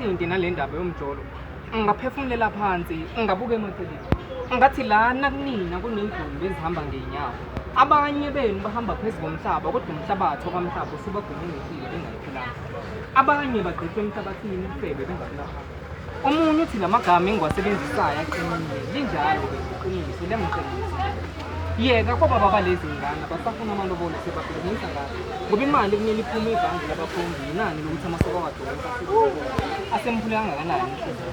Angiyithinte nale ndaba yomjolo. Ngaphefumulela phansi, ngabuka emaceleni. Ngathi lana kunina kuney'dumbu ezihamba ngey'nyawo. Abanye benu bahamba phezu komhlaba kodwa umhlabathi okwamhlaba usubagqume ngesile bengayiphilanga. Abanye bagqitshwa emhlabathini ubufebe bengabulaphanga. Omunye uthi la magama engiwasebenzisayo aqinile, linjalo-ke iqiniso liyangiqinisa. Yeka kobaba balezi ngane abasafuna amalobolo sebabhizinisa ngazo ngoba imali kumele iphume ebhange labafundi yinani lokuthi amasoka awadonsa asemphule kangakanani inhliziyo.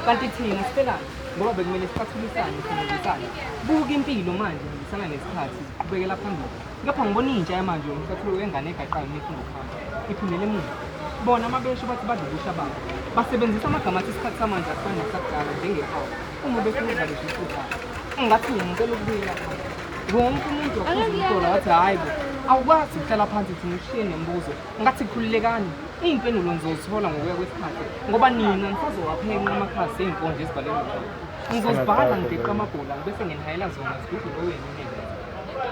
Kanti thina sifelani ngoba bekumele sicathulisane sifundisane. Buka impilo manje ihambisana nesikhathi ziqhubekela phambili. Kepha ngibona intsha yamanje yomcathulo wengane egaqayo uma ifunda ukuhamba iphindele emuva. Bona uma besho bathi badla ubusha babo basebenzisa amagama athi isikhathi samanje asifani nesakudala njengephawu uma befuna ukudlala izisu zabo. Ngathi ngicela ukubuyela phansi. Wonke umuntu wakhuza umhlola wathi hhayi bo awukwazi ukuhlala phansi thina ushiye nemibuzo. Ngathi khululekani iy'mpendulo nizozithola ngokuya kwesikhathi ngoba nina nisazowaphenqa amakhasi ey'nkondlo ezibhalelwe njalo. Ngizozibhala ngigeqe amabhola ngibese nginihayela zona zigubhe kowenu unembeza.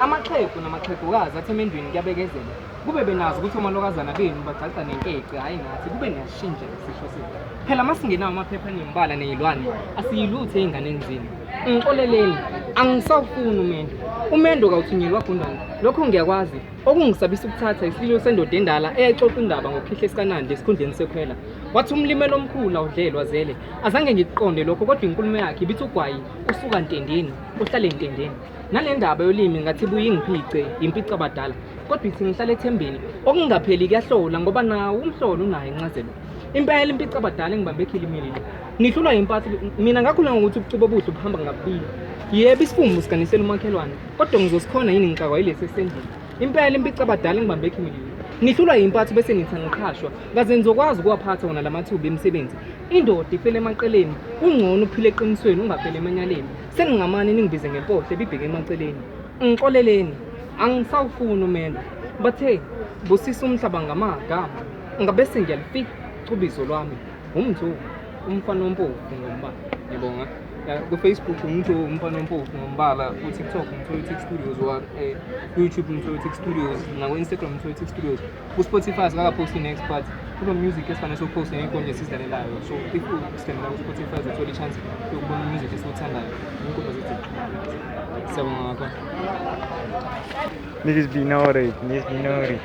Amaxhegu namaxhegokazi athi emendweni kuyabekezelwa. Kube benazi ukuthi omalokazana benu bagcagca nenkece hhayi ngathi kube niyashintsha isisho sethu. Phela masingenawo amaphepha anembala ney'lwane asiyilutho ey'nganeni zenu. Ngixoleleni angisawufuni umendo. Umendo kawuthunyelwa gundane. Lokho ngiyakwazi. Okungisabisa ukuthatha isililo sendoda endala eyayixoxa indaba ngokhihla esikanandi esikhundleni sekhwela. Wathi umlimelo omkhulu awudlelwa zele. Azange ngikuqonde lokho kodwa inkulumo yakhe ibithi ugwayi usuka ntendeni uhlale ntendeni. Nale ndaba yolimi ngathi ibuye ingiphice impicabadala kodwa ithi ngihlale ethembeni okungapheli kuyahlola ngoba nawo umhlolo unayo incazelo. Impela impicabadala engibambe ekhilimili le. Nihlulwa yimpatho mina ngakhula ngokuthi ubucubo obuhle buhamba ngabili. Yebo isifumbu siganisela umakhelwane kodwa ngizosikhona yini ngixakwa yilesi esendlini. Impela impicabadala engibambe ekhilimili. Nihlulwa yimpatho bese nithi angiqhashwa kaze nizokwazi ukuwaphatha wona lamathuba emisebenzi. Indoda ifele emaqeleni kungcono uphile eqinisweni ungafeli emanyaleni. Seningamane ningibize ngempohlo ebibheke emaceleni. Ngixoleleni, angisawufuni umendo. Bathe busisa umhlaba ngamagama. Ngabe sengiyalifica ubizo lwami. Umthu umfana ompofu ngombala. Ngibonga. Ku-Facebook umthu umfana ompofu ngombala, ku-TikTok umthu Tik Studios, wa ku-YouTube umthu Tik Studios, naku-Instagram umthu Tik Studios. Ku-Spotify singakaphosti next but kuno music esifanele siwuphoste ngey'nkondlo esizidlalelayo. So if usilandela ku-Spotify uzothola i-chance yokubona music esiwuthandayo. Iy'nkondlo zethu. Siyabonga kakhulu. Niggas be naughty, niggas be naughty.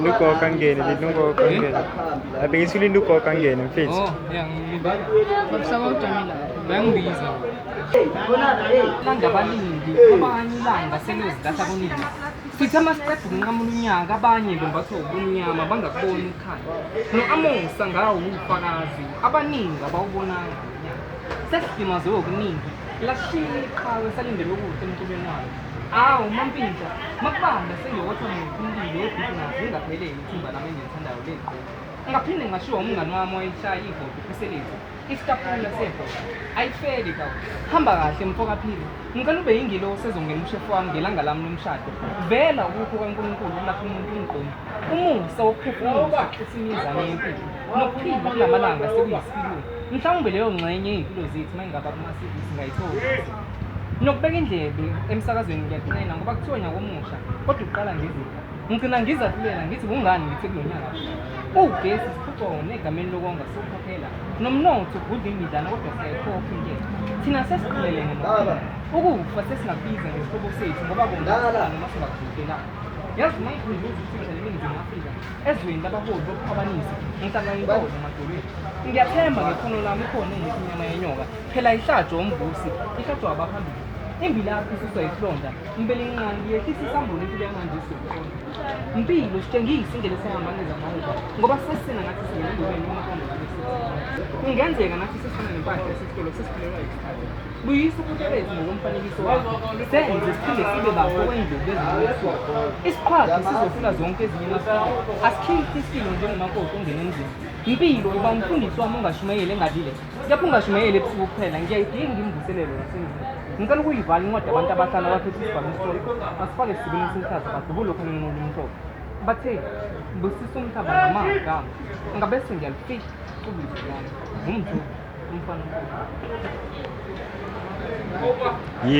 Nuko kangene, nuko kangene. Abhekisile nuko kangene mfethu. Oh, yeah, ngilindele. Bayangibiza. Landa abaningi, abanye ilanga seliyozilahla kunini. Sithe masiqeda ukunqamula unyaka abanye bembathwa ubumnyama bangakuboni ukukhanya. No-Amosa ngawo ufakazi, abaningi abawubonanga unyaka. Sesilimazwe okuningi, lashiya iqhawe salindele okuhle emculweni walo. Awu Mampintsha, makubanda sengiyotha muphi umlilo webhizinasi lingapheleli ithimba lami engilithandayo leqoqo. Ngaphinde ngashiwa umngani wami owayeshaya ibhodo uKhuselethu, isitapula sebhodo. Ayifeli kawu. Hamba kahle mfokaphili. Ngicela ube yingilosi ezongena ushefu wami ngelanga lami lomshado. Vela ukukho kaNkulunkulu kulapha umuntu umgqomo. Umusa wokuphefumula usuxisa imizane yempilo. Nokuphila kulamalanga sekuyisipiliyoni. Mhlawumbe leyo ngxenye yey'mpilo zethu uma ingaba kuma-CV singayithola. Nokubeka indlebe emsakazweni ngiyakunqena ngoba kuthiwa nyaka omusha kodwa uqala ngezinga. Ngigcina ngizahlulela ngithi kungani ngithe kulo nyaka. Ugesi siphucwa wona egameni lokonga siwukhokhela. Nomnotho ugudla imidlana kodwa siyayikhokha intela. Thina sesiqhelelene nokuphila. Ukufa sesingakubiza ngesihlobo sethu ngoba kona noma singakuvukelanga. Yazi uma ngikhunjuza ukuthi ngihlala eNingizimu Afrika ezweni labaholi bokukhwabanisa ngihlala inkolo emadolweni. Ngiyathemba ngekhono lami ikhona engiphi inyama yenyoka. Phela ihlatshwa umvusi, ihlatshwa abaphambili. Imbilaphi isuswa isilonda, uMvelinqangi yehlisa isambulo impilo yamanje isizokuqonda. Mpilo sitshengise indlela esihamba ngezamawuba ngoba sesina ngathi singena engomeni umaqondo ngabe sithi. Kungenzeka nathi sesifana nempahla yasesitolo sesiphelelwa yisikhathi. Buyisa ubutelezi ngokomfanekiso wakho, senze siphinde sibe bakho kwendlovu ezibusuku. Isiqhwaga sizohlula zonke ezinye emasiko. Asikhiphi isilo njengomakoti ongena emzini. Mpilo uba umfundisi wami ungashumayeli engadlile. Kepha ungashumayeli ebusuku kuphela, ngiyayidinga imvuselelo yasemzini. Ngicela ukuyivala incwadi abantu abahlanu abaphethe isibhamu esisodwa, basifake esisibini esiluhlaza badubule okhangenqula umhlophe. Bathe busisa umhlaba ngamagama. Ngabe sengiyalifihla ubizo lami. Ngumthu umfana omkhulu. Yeah.